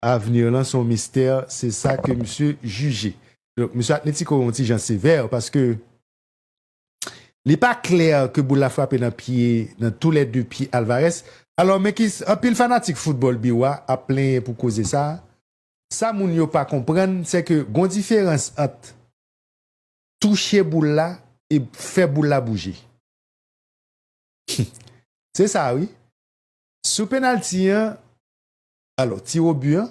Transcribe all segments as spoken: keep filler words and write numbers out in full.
Avni lan se yon mistè, se sa ke misye jije. Donk, misye Atletico yon ti jan sevè, paske li pa klè ke boul la frape nan pye, nan tou lè de pye Alvarez. Alò, men ki, anpil fanatik foutbòl Biwa ap plenyen pou koze sa. Sa moun yo pa konprann, se ke gon diferans ant touche boul la e fè boul la bouje. Se sa, wi. Sou penalti an, alò, tiwobi an,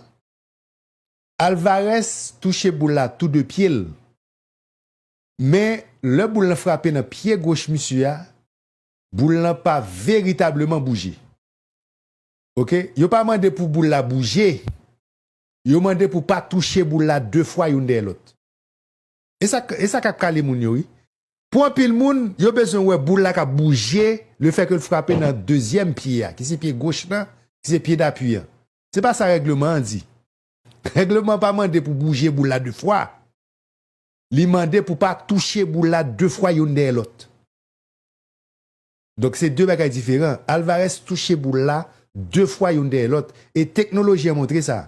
Alvarez touche boul la tou de pye l. Men, lè boul lan frape nan pye goch misye a, boul lan pa veritableman bouje. Oke? Yo pa mande pou boul la bouje. Yo mande pou pa touche boul la de fwa youn dèyè lòt. E sa, e sa k ap kale moun yo, wi. Pou anpil moun, yo bezwen wè boul la k ap bouje, lefètke l frape nan dezyèm pye a, ki se pye goch lan, ki se pye dapui an. Se pa sa règleman an di. Règleman an pa mande pou bouje boul la de fwa. Li mande pou pa touche boul la de fwa youn dèyè lòt. Donk, se de bagay diferan. Alvarez touche boul la de fwa youn dèyè lòt. E teknoloji an montre sa.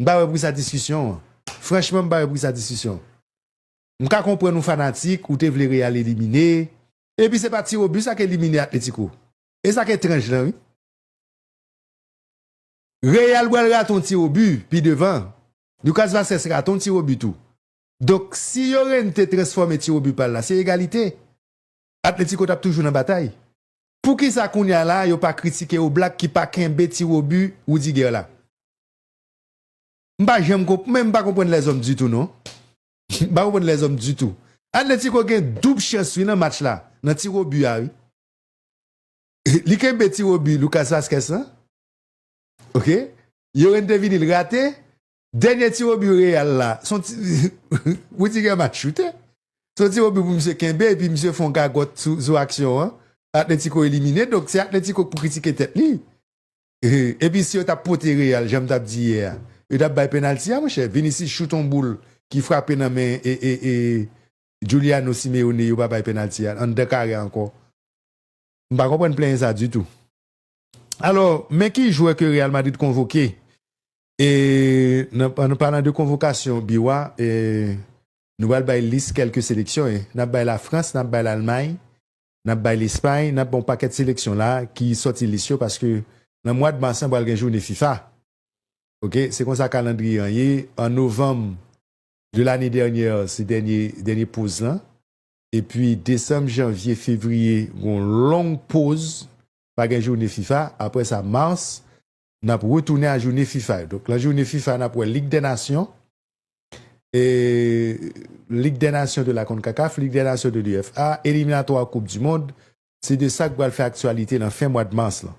M pa wè pou ki sa diskisyon an. Franchman, m pa wè pou ki sa diskisyon. M ka konprann ou fanatik, ou te vle Real elimine. Epi se pa tiwobi sa k elimine Atletico. E sa k etranj lan, wi. Real pral rate yon tiwobi pi devan. Lucas Vázquez rate yon tiwobi tou. Donk, si Llorente transfòme tiwobi pa l la, se egalite. Atletico t ap toujou nan batay. Poukisa kounye a la, yo pa kritike Oblak ki pa kenbe tiwobi Rudiger la? M pa janm konp-, men m pa konprann lèzòm ditou, non. M pa konprann lèzòm ditou. Atletico gen doub chans, wi, nan match la, nan tiwobi a, wi. Li kenbe tiwobi Lucas Vázquez lan. Oke? Llorente vini, l rate. Dènye tiwobi Real la, se yon ti, Rudiger mal choute. Se yon tiwobi pou misye kenbe, epi misye fè yon gagòt sou, sou aksyon an. Atletico elimine, donk se Atletico k pou kritike tèt li. Epi si yo t ap pote Real, jan m t ap di yè a, yo t ap bay penalti a, monchè. Vinicius choute yon boul ki frape nan men e, e, e Giuliano Simeone, yo pa bay penalti a, anndan kare a ankò. M pa konprann plenyen sa ditou. Alò, men ki jwè ke Real Madrid konvoke? E nan, an palan de konvokasyon, Biwa, e nou pral bay lis kèlke seleksyon, e n ap bay Lafrans, n ap bay Lalmay, n ap bay Lespay, n ap bay yon pakèt seleksyon la ki sòti lis yo, paske nan mwa mas an pral gen jounen fifa. Oke, se konsa kalandriye an ye. An novanm de lane dènyè, se dènye, dènye poz lan. Epi desanm, janvye, fevriye, gon long poz, pa gen jounen fifa. Apre sa, mas, n ap retounen a jounen fifa yo. Donk, lan jounen fifa, n ap wè Lig dè Nasyon, e, Lig dè Nasyon de la CONCACAF, Lig dè Nasyon de l'UEFA, eliminatwa Koup di Mond. Se de sa k pral fè aktyalite nan fen mwa mas lan.